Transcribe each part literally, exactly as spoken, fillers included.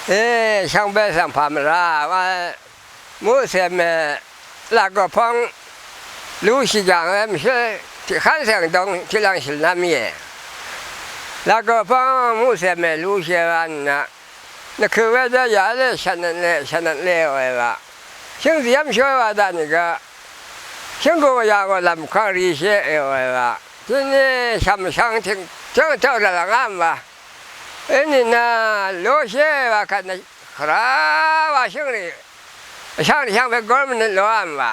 E, shvngbe svng pà mvrà wa, muqcè mè laq gø póng lúshì jàng we mvshǿl tiqkv́n svng dong tiqlvng shø̀l nvm íe. Laq gø póng muqcè mè lúshì wa nà, nvkø̀ we dø yà lé shvtnvt lé, shvtnvt lé we wa. Shǿng zìyv́m shǿ wa daq nìgø, shǿng gø yà gø lv̀m kv́ng rishé we wa. Tiqní shv̀m shvng tìng tǿng tǿ rvlv̀ng á mvwa. Ínìnà lóshé wa kvt nø, Hvrá wa shǿngrì, shvngni shvngbe górmvnøt lòá mvwà.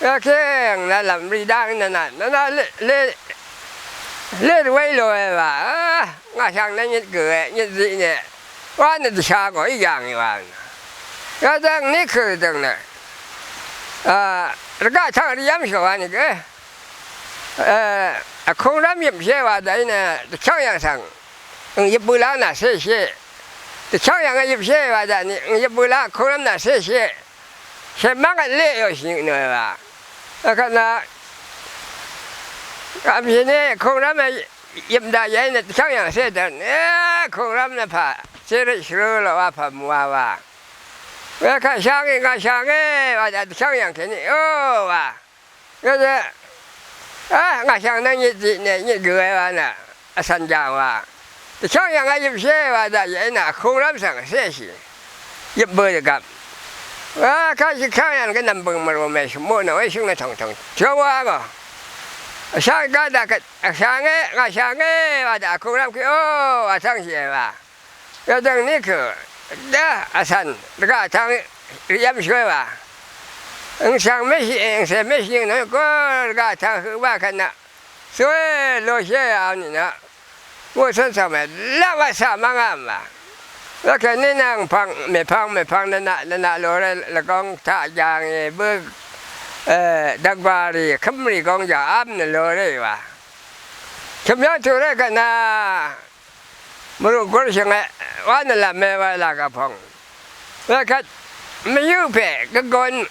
Wekíng nvlv̀m rì dang nvnà, nvnà lé, lé, lé rvwéy lòe wa, ngà shvng nø nyit gø̀e, nyit ziq nø, wa nø dvsha ngò í yà ngì wa. Yadv́ng ní kø̀ dv̀ng nø, a, rvgaq tvng rì yv́m shò wa nìgø, e, vkung rv́m yø̀mshé wa dv́y nø, dvchv́ng yv̀ng svng. Yøp bø lá nà céshé. Dvchv́ng yv̀ng yøpshé wa daq ni, yøp bø lá kúngrv́m nà céshé. Shèmv́ng vt lé yò shì nø wa. Vkvt nà, vpshì ni kúngrv́m yøp daq yà í nø dvchv́ng yv̀ng cé dv̀n. E, kúngrv́m nø pà, cé røt shvrø lò wa pà mwa wa. Wekvt shvngì ngà shvngì wa daq dvchv́ng yv̀ng kèní, o wa. Gvzø, a, ngà shvng nø nyit ziq nø nyit gø wa nø, vsvn jàng wa. Dvchv́ng yv̀ng a yøpshé wa daq yèí nø vkung rv́m svng céshì. Yøp bø dvgvp. Wa, kashì kang yv̀ng gvnvm bø̀ng mvrù mèshvmú nø wéshǿng nø tòngtòng. Tió wa ngò. Vshvng gá daq kvt, vshvngé, ngà shvngé wa daq vkung rv́m kí, o, wa tv́ngshì wa. Yadøng ní kø̀ dá vsvn rvgaq tvng rv́m shvwé wa. Ǹsvng mèshì, ǹsvng mèshì nø gø rvgaq tvng høq wa kvt nø. Sóy lóshé ya nìnø. Muqcøn svng mè lv́ng vsvng mvngá mvà. Wekèní nvng pvng, mèpvng, mèpvng nønaq, nønaq loré lvgong taq jàngì bø, e, dvgbarì, kvmrì gong jàng v́m nø loré wa. Kvmyv́ng turé kvt nø. Mvrù gurshø̀nge wa nø lv̀me wa làgà pòng. Wekvt mvyǿ pè gvgon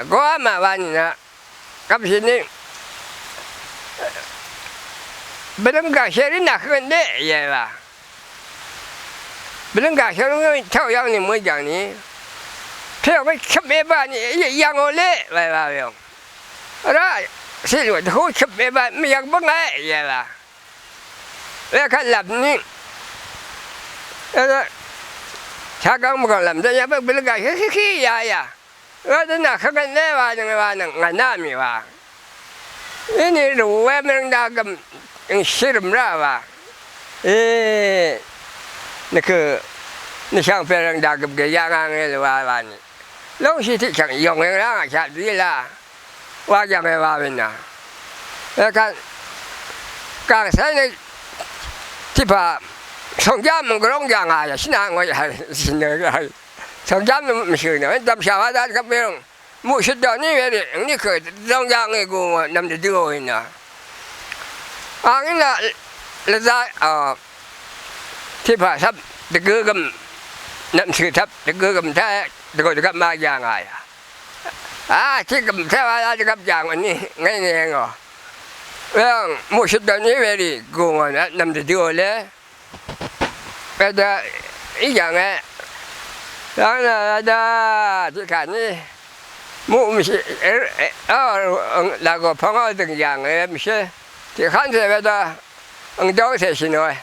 goá mà wa nìnø. Gvpshì ni bvløng gàngshé rí nà høng dé yè wa. Bvløng gàngshé rí tàò yv́ng ni mø̀í jv̀ng ni. Pè yv̀ng kvt chøp e ba ni yv̀ng o lé wa wa yv̀ng. Rá sì lùn dvhú chøp e ba mvyv̀ng bǿngà yè wa. Wekvt lv̀m ni. Shagvng mvgv̀ng lv̀m dv́ yv́ng bø bø̀lvgà híhíhí ya ya. Wedø nà høngvt lé wa nøng wa nøng ngà nà mì wa. Inì rvwè mvrøng dagv̀m shírv̀m rá wa. E, nvkø̀ nvshv̀ng pè rvng dagv̀m gè yà ngà ngè lvwa wa nì. Lóngshì tiq chv̀ng yòng yv̀ng rá ngà shaq dí la. Wa jàngé wa win nà. Wekvt kàng cé nø tiqpà sòngjá mv̀ng gvróng jàngà yà shínà ngò yà shìnø yà. Sòngjá mv̀ng mvshø̀ nø dv̀mshà wa dvt gvp wéròng. Muqshøt dò ní wérì ní kø̀ zóng jàngé gù ngò nv̀m dvdø win nà. Ang í nà lvzá, a, tiqpà cvp dvgø gv̀m nv̀m shø̀ cvp dvgø gv̀m taq dvgø dvgvp ma jàngà yà. A, tiq gv̀m taq wa la dvgvp jàng vní ngé ngé ngò. Weng muqshøt dø ní werì gù ngò nv̀m dvdø ò lé. Wedø í jàngé. Yv́ng nø wedø tiqkà ní muq mvshì, e, e, o, làgò pvngó dø̀ng jàngé mvshé. Tiqkv́n cè wedø ang dóng cè shì nòe.